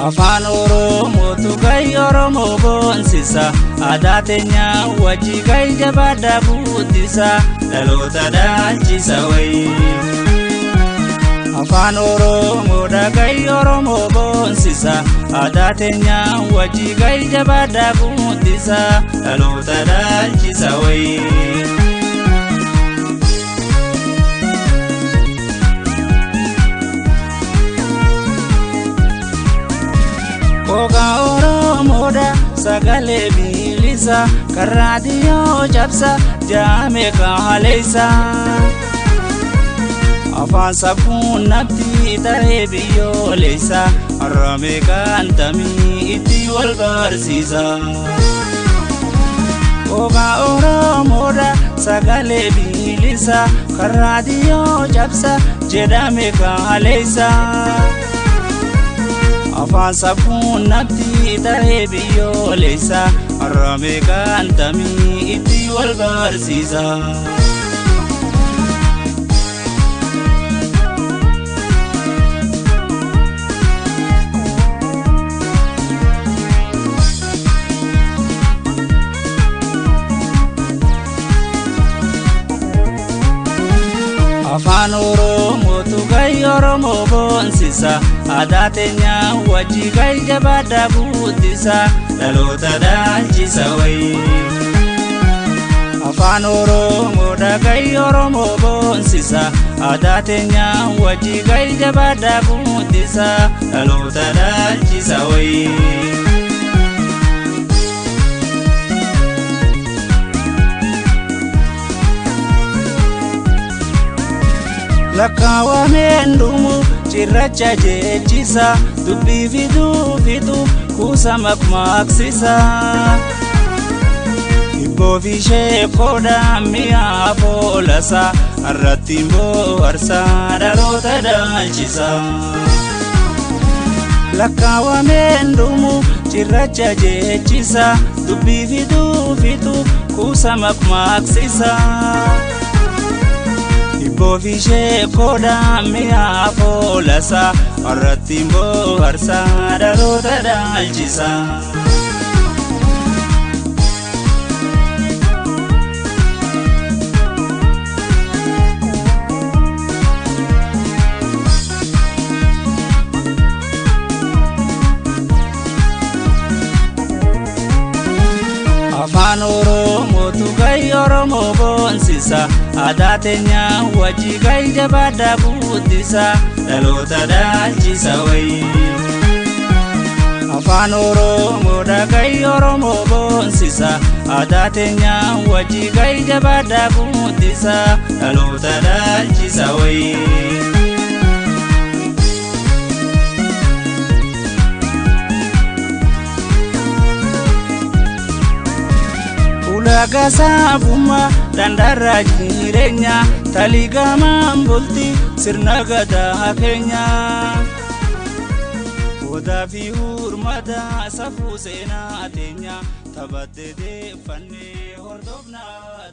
Afaan Oromootu gay Oromoo boonsisa, aadaa teenya wajji gay jabaadhaa guddisa, dhaloota dhaalchisa wayii. Afaan Oromoodha gay Oromoo boonsisa, aadaa teenya wajji gay jabaadhaa guddisa, dhaloota dhaalchisa wayii. Qoqa Oromoodha sagalee bilisa, kan raadiyoo cabsa jaame kaaleessa. Afaan safuun natti ta'ee biyyoolessa, har'a kantamii itti wal barsiisa. Qoqa Oromoodha sagalee bilisa, kan raadiyoo cabsa jedhame kaaleessa. Afaan safuun natti ta'ee biyyoolessa, har'a kantamii itti wal barsiisa. Afaan Oromootu gay Oromoo boonsisa, aadaa teenya wajji gay jabaadhaa guddisa, dhaloota dhaalchisa wayii. Afaan Oromoodha gay Oromoo boonsisa, aadaa teenya wajji gay jabaadhaa guddisa, dhaloota dhaalchisa wayii. Lakkaawameen dhumu cirracha jechisa, dubbii fiduu fidu kuusa maqmaqsisa. Hibboo fi sheekoodha mi'a foolasa, irratti bohaarsa dhaloota dhaalchisa. Lakkaawameen dhumu cirracha jechisa, dubbii fiduu fidu kuusa maqmaqsisa. Hibboo fi sheekoodha mi'a foolasa, irratti bohaarsa dhaloota dhaalchisa. Afaan Oromootu gay Oromoo boonsisa, aadaa teenya wajji gay jabaadhaa guddisa, dhaloota dhaalchisa wayii. Afaan Oromoodha gay Oromoo boonsisa, aadaa teenya wajji gay jabaadhaa guddisa, dhaloota dhaalchisa wayii. Ulaagaa saafummaa dandaraa jireenya, taliigamaan bulti sirna gadaa keenya. Odaa fi hurmaata safuu seenaa teenya, taphattee deeffannee hordofnaa.